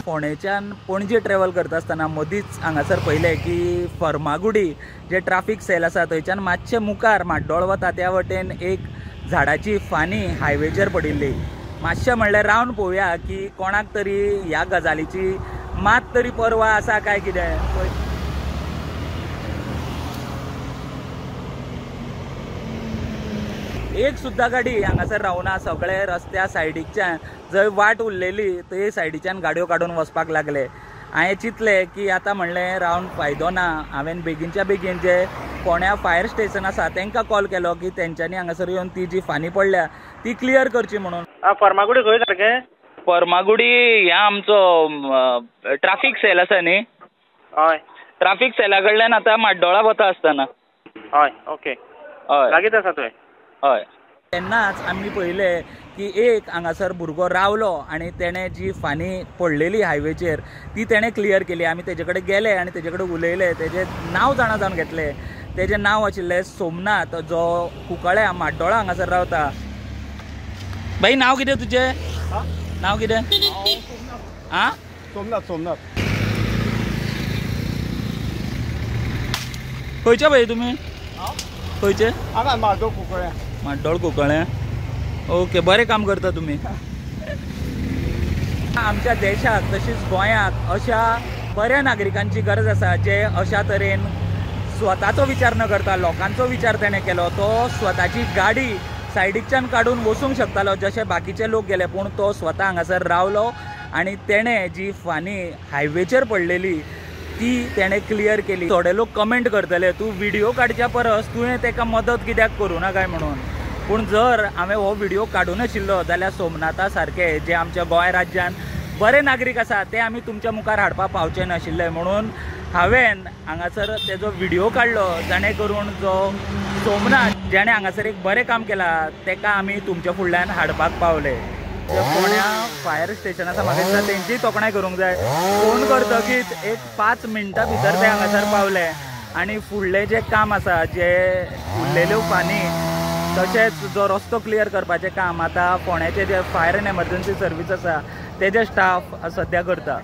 फोंडेच्यान Panaji travel करता आसतना मदींच हांगासर पळयलें की फर्मागुडी जे ट्राफीक सेल आसा थंयच्यान मातशें मुखार म्हाड्डोळ वता त्या वटेन एक झाडाची फानी हायवेचेर पडिल्ली. मातशें म्हणल्यार रावन पळोवया की कोणाक तरी ह्या गजालीची मात तरी पर्वा आसा काय कितें. एक सुद्दां गाडी हांगासर रावना, सगळे रस्त्या सायडीकच्यान जंय वाट उरलेली ते सायडीच्यान गाडयो काडून वचपाक लागले. हांवें चिंतलें की आतां म्हणलें रावन फायदो ना. हांवें बेगीनच्या बेगीन जे फोंड्या फायर स्टेशन आसा तांकां कॉल केलो की तेंच्यांनी हांगासर येवन ती जी फानी पडल्या ती क्लियर करची म्हणून. फर्मागुडी खंय सारकें? फर्मागुडी ह्या आमचो ट्राफीक सेल आसा न्ही, हय, ट्राफीक सेला कडल्यान आतां म्हाड्डोळा वता आसतना. हय, ओके, हय, लागींच आसा थंय. हय, तेन्नाच आमी पळयलें की एक हांगासर भुरगो रावलो आनी तेणें जी फानी पडलेली हायवेचेर ती तेणें क्लियर केली. आमी तेजे कडेन गेले आनी तेजे कडेन उलयले, तेजें नांव जाणा जावन घेतलें. तेजें नांव आशिल्लें सोमनाथ, जो कुंकळ्या म्हाड्डोळा हांगासर रावता. भाई नांव कितें तुजें? नांव कितें? आं, सोमनाथ. सोमनाथ. खंयचे भाई तुमी? खंयचे? हांगा म्हाड्डोळ कुंकळ्या. म्हाड्डोळ कुंकळ्या, ओके, बरें काम करता तुमी. आमच्या देशाक तशीच गोंयाक अशा बऱ्या नागरिकांची गरज आसा जे अशा तरेन स्वताचो विचार न करता लोकांचो विचार तेणें केलो. तो स्वताची गाडी सायडीकच्यान काडून वचूंक शकतालो जशे बाकीचे लोक गेले, पूण तो स्वता हांगासर रावलो आनी तेणें जी फानी हायवेचेर पडलेली ती तेणें क्लियर केली. थोडे लोक कमेंट करतले तूं व्हिडियो काडच्या परस तुवें ताका मदत कित्याक करूं ना काय म्हणून, पूण जर हांवें हो व्हिडियो काडूं नाशिल्लो जाल्यार सोमनाथा सारके जे आमच्या गोंय राज्यान बरे नागरीक आसा ते आमी तुमच्या मुखार हाडपाक पावचे नाशिल्ले. म्हणून हांवें हांगासर तेजो व्हिडियो काडलो जाणे करून जो सोमनाथ जेणे हांगासर एक बरें काम केलां ताका आमी तुमच्या फुडल्यान हाडपाक पावले. फोंड्या फायर स्टेशन आसा म्हाका दिसता तेंचीय तोखणाय करूंक जाय. फोन करतकीच एक 5 मिनटां भितर ते हांगासर पावले आनी फुडलें जें काम आसा जे उरलेल्यो फानी तशेंच जो रस्तो क्लियर करपाचें काम आतां फोंड्याचे जे फायर एंड एमर्जन्सी सर्वीस आसा तेजे स्टाफ सद्या करता.